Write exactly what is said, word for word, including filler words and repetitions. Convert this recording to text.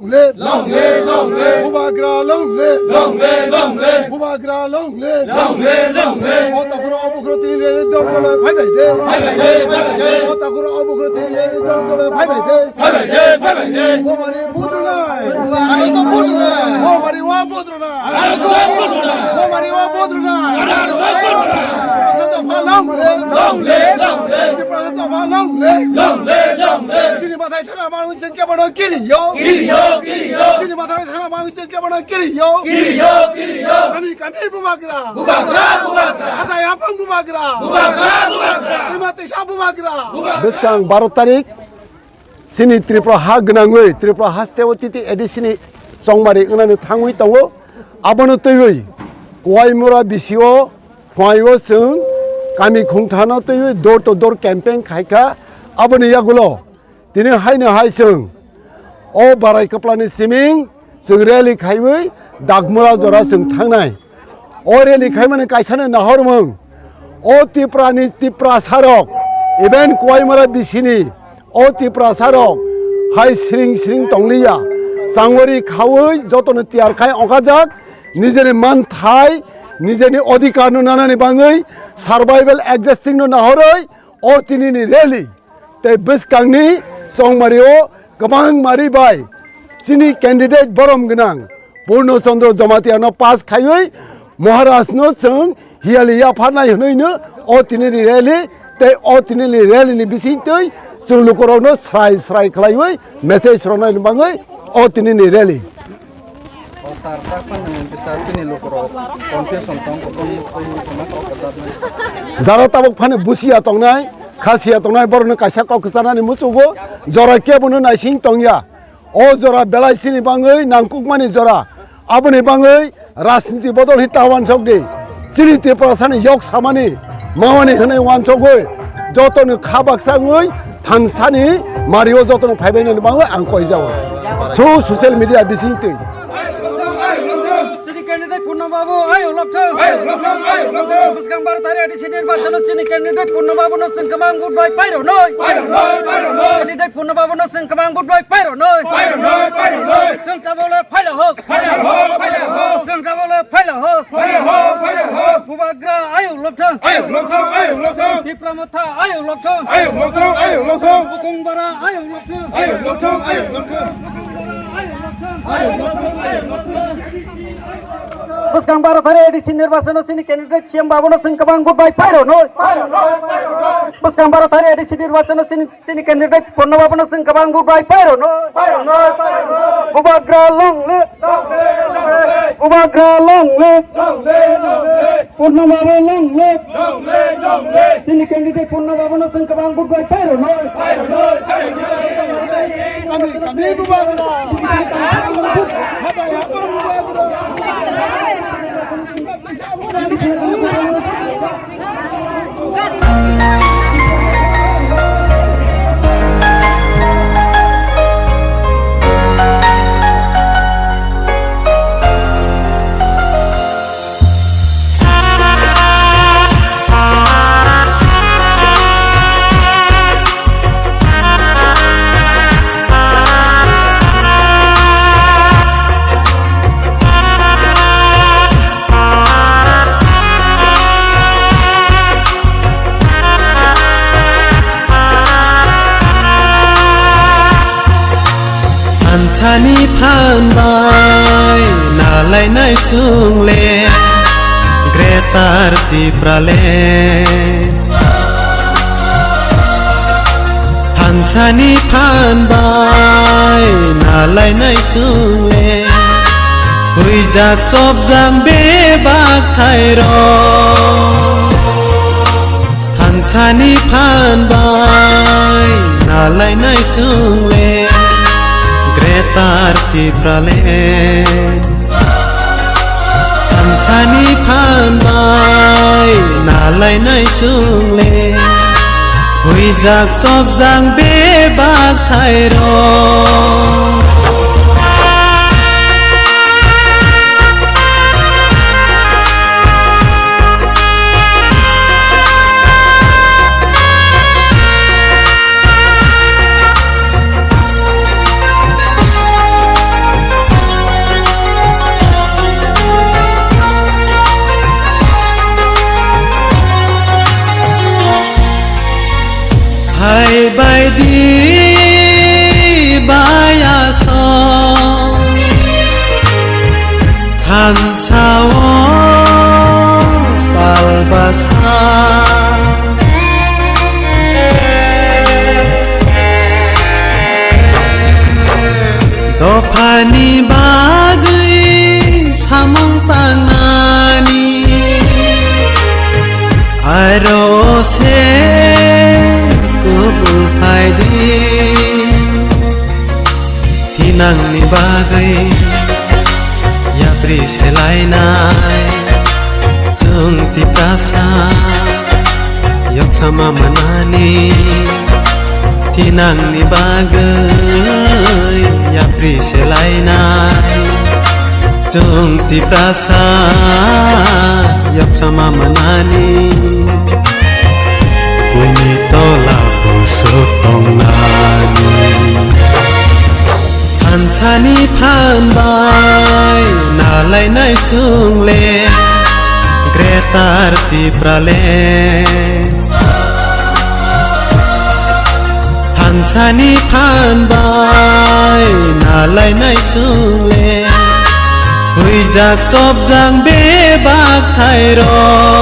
live. Long live, long live. Bubagra long live. Long live, long live. Bubagra long live. Long live, long live. O takhoro o bukhoro tini le dol dol phai bai de. Phai bai de, phai bai de. O takhoro o bukhoro tini le dol dol phai bai de. Phai bai de, phai bai de. Bo mari budru nai. Ano so budru nai. Bo mari wa budru nai. Ano so budru nai. Bo mari wa budru nai. Ano so budru nai. Prasad of long live. Long live, long live. Prasad of long live. Long live, long live. Sini mathai sana manung sing kebono kiri yo. Kiri yo, kiri yo. Sini mathai sana manung sing kebono kiri yo. Kiri yo, kiri yo. Kami, kami bubagra. Bubagra, bubagra. Hatai hapang bubagra. Bubagra, bubagra. Ima tisa bubagra. Bubagra. Bwskang baro tarik, chini Tripura ha gwnangwi, Tripura haste o titi A D C ni chongmari wngnani thangwi tongo. Abono twiwi Kuaimura B C O, Phuaio chwng kami khungthano twiwi door to door campaign khaikha. Aboni yagulo tini haino hai chwng o Barai Kwplani siming chwng rally khaiwi Dakmura jora chwng thangnai. O rally khaimani kaisano nahormung, o Tiprani Tiprasarok, even Kuaimara B C ni o Tiprasarok hai sring sring tongliya. Changori khaui jotono tiyar khai ongkhajak, nijeni manthai, nijeni odhikar no nanani bangwi survival existing no nahoroi o tinini rally. Tei bwskangni chongmario kwbangma ri bai chini candidate borom gwnang Purno Chandra Jamatia no pass khaiwi Maharaj no chwng hiyali yapharnai hwnwi no o tinini rally tei o tinini rally ni bisingtwi chwng lukurok no srai srai khlaiwi message rwnai bangwi o tinini rally. O sir, tak phano bisa chini lukurok confusion tong, kok tong, kok tong, kok tong. Jara tabuk phano busiya tongnai, khasiya tongnai, borokno kaisa kok kwcharnani muchugo, jora kebono naising tongya. O jora belai chini bangwi nangkukmani jora. Aboni bangwi rajniti bodol hi ta wansok di. Chini Tiprasani yok samani, mawani hwnwi wansogwi, jotoni kha baksa wngwi thansani mario jotono phaibainani bangwi ang koijago. Through social media bisingtwi. Chini candidate Purno Babu, ayo lokthang. Ayo lokthang, ayo lokthang. Bwskang baro tarik A D C nirbachano chini candidate Purno Babu no chwng kwbang vote bai pairo noi. Pairo noi, pairo noi. Candidate Purno Babu no chwng kwbang vote bai pairo noi. Pairo noi, pairo noi. Chwng tabole phaila hok. Phaila hok, phaila hok. Chwng tabole phaila hok. Phaila hok, phaila hok. Bubagra ayo lokthang. Ayo lokthang, ayo lokthang. Tipra Motha ayo lokthang. Ayo lokthang, ayo lokthang. Bwskang bara ayo lokthang. Ayo lokthang, ayo lokthang. Bwskang baro tarik A D C nirbachano chini candidate C M Babu no chwng kwbang vote bai pairo noi. Bwskang baro tarik A D C nirbachano chini, chini candidate Purno Babu no chwng kwbang vote bai pairo noi. Bubagra long live. Bubagra long live. Purno Babu long live. Long live, long live. Chini candidate Purno Babu no chwng kwbang vote bai pairo noi. Pairo noi, pairo noi. Kami, kami Bubagra. Hatai hapang Bubagra. Thansani phan bai nalainai chwng le Greater Tipraland. Thansani phan bai nalainai chwng le huijak chopjak bebak thairok. Thansani phan bai nalainai chwng le Greater Tipraland. Thansani phan bai nalainai chwng le huijak chopjak bebak thairok. Dophani bagwi samung tangnani, aro se kubul phaidi. Thinangni bagwi yapri selainai, chwng Tiprasa yoksama manani. Thinangni bagwi yapri selainai, chwng Tiprasa yoksama manani. Buini tola busuk tongnani. Thansani phan bai nalainai chwng le Greater Tipraland. Thansani phan bai nalainai chwng le huijak chopjak bebak thairok.